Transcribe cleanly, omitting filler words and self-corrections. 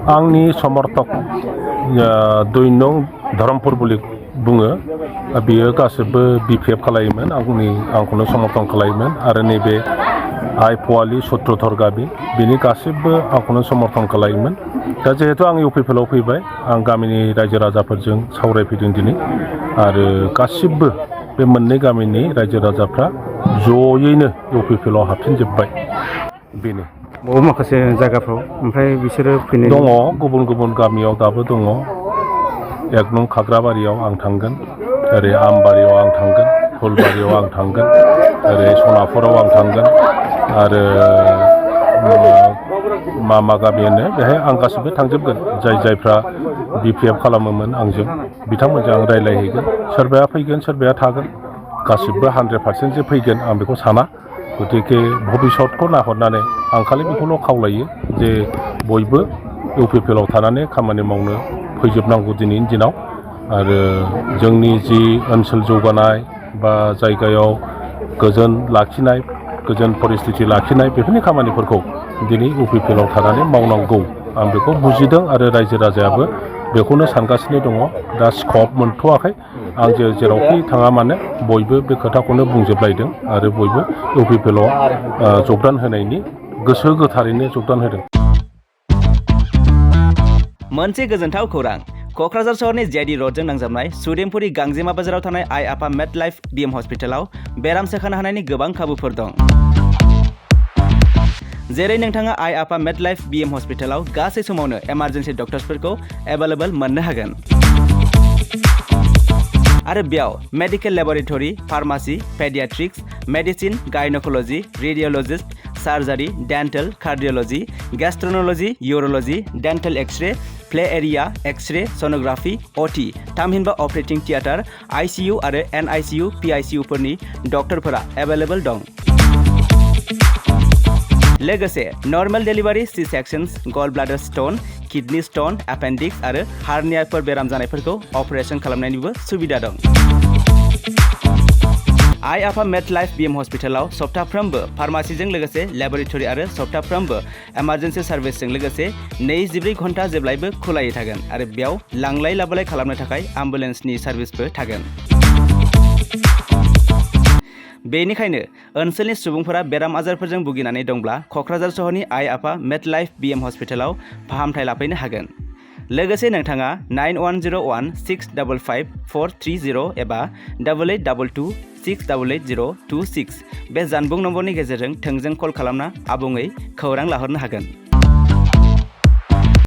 आंनि समर्थक 2 नं धरमपुर बुलि बुङो बियो गासिबो बिपिएफ खालायोमोन आंखौनो समर्थन खालायोमोन आरो नैबे आइ पवालि सत्रधर गाबि बिनि गासिबो आंखौनो समर्थन खालायोमोन दा जिहेतु आं इउपिपिएलआव फैबाय आं गामिनि रायजो राजाफोरजों सावरायफैदों दिनै आरो गासिबो बे मोननै गामिनि रायजो राजाफ्रा जयैनो इउपिपिएलआव हाबफिनजोब्बाय बेनो बबे माखासे जायगाफ्राव ओमफ्राय बिसोरो फैनाय दङ गुबुन गुबुन गामियाव दाबो दङ 1 नं खाग्राबारियाव आं थांगोन ओरै आमबारियाव आं थांगोन फुलबारियाव आं थांगोन ओरै सनापुराव आं थांगोन आरो मा गामि होनो बेहाय आं गासिबो थांजोबगोन जायफ्रा बिपिएफ खालामोमोन आंजों बिथांमोनजों आं रायज्लायहैगोन सोरबाया फैगोन सोरबाया थागोन गासिबो 100% जे फैगोन आं बेखौ साना गतिके भबिष्यतखौ नाहरनानै आं खालि बेखौल' खावलायो जे बयबो इउपिपिएलआव थानानै खामानि मावनो फैजोबनांगौ दिनैनि दिनाव आरो जोंनि जि ओनसोल जौगानाय बा जायगायाव गोजोन लाखिनाय गोजोन परिस्थिति लाखिनाय बेफोरनि खामानिफोरखौ दिनै इउपिपिएलआव थानानै मावनांगौ आं बेखौ बुजिदों आरो रायजो राजायाबो बेखौनो सानगासिनो दङ दा स्कप मोनथ'वाखै आं जेरावखि थाङा मानो बयबो बे खोथाखौनो बुंजोबलायदों आरो बयबो इउपिपिएलआव जगदान होनायनि गोसो गोथारैनो जगदान होदों। मोनसे गोजोनथाव खौरां क'क्राझार सहरनि जेडि रडजों नांजाबनाय सुदेमपुरि गांजेमा बाजाराव थानाय आइ आफा मेडलाइफ बिएम हस्पिटालाव बेराम सोखानो हानायनि गोबां खाबुफोर दं। जेरै नोंथाङा आइ आफा मेडलाइफ बिएम हस्पिटालाव गासै समावनो इमारजेन्सि डक्टर्सफोरखौ एभेलेबल मोननो हागोन आरो बेयाव medical laboratory pharmacy paediatrics medicine gynaecology radiologist surgery dental cardiology gastroenterology urology dental X-ray play area X-ray sonography OT थामहिनबा अपारेटिं थियेटार आइसिइउ आरो एनआइसिइउ पिआइसिइउ फोरनि डक्टरफोरा एभेलेबल दं। लोगोसे नर्मेल डेलिभारि सि सेक्शन्स गल bladder stone kidney stone appendix आरो हार्नियाफोर बेराम जानायफोरखौ अपारेशन खालामनायनिबो सुबिदा दं। आइ आफा मेडलाइफ बिएम हस्पिटालाव सप्ताफ्रोमबो फार्मासिजों लोगोसे लेबरेटरि आरो सप्ताफ्रोमबो इमारजेन्सि सार्भिसजों लोगोसे 24 घन्टा जेब्लायबो खुलायै थागोन आरो बेयाव लांलाय लाबोलाय खालामनो थाखाय एम्बुलेन्सनि सार्भिसबो थागोन। बेनिखायनो ओनसोलनि सुबुंफोरा बेराम आजारफोरजों भुगिनानै दंब्ला क'क्राझार सहरनि आइ आफा मेडलाइफ बिएम हस्पिटालाव फाहामथाय लाफैनो हागोन। लोगोसे नोंथाङा 9101655430 एबा 8822688026 बे जानबुं नम्बरनि गेजेरजों थोंजों कल खालामना आबुङै खौरां लाहरनो हागोन।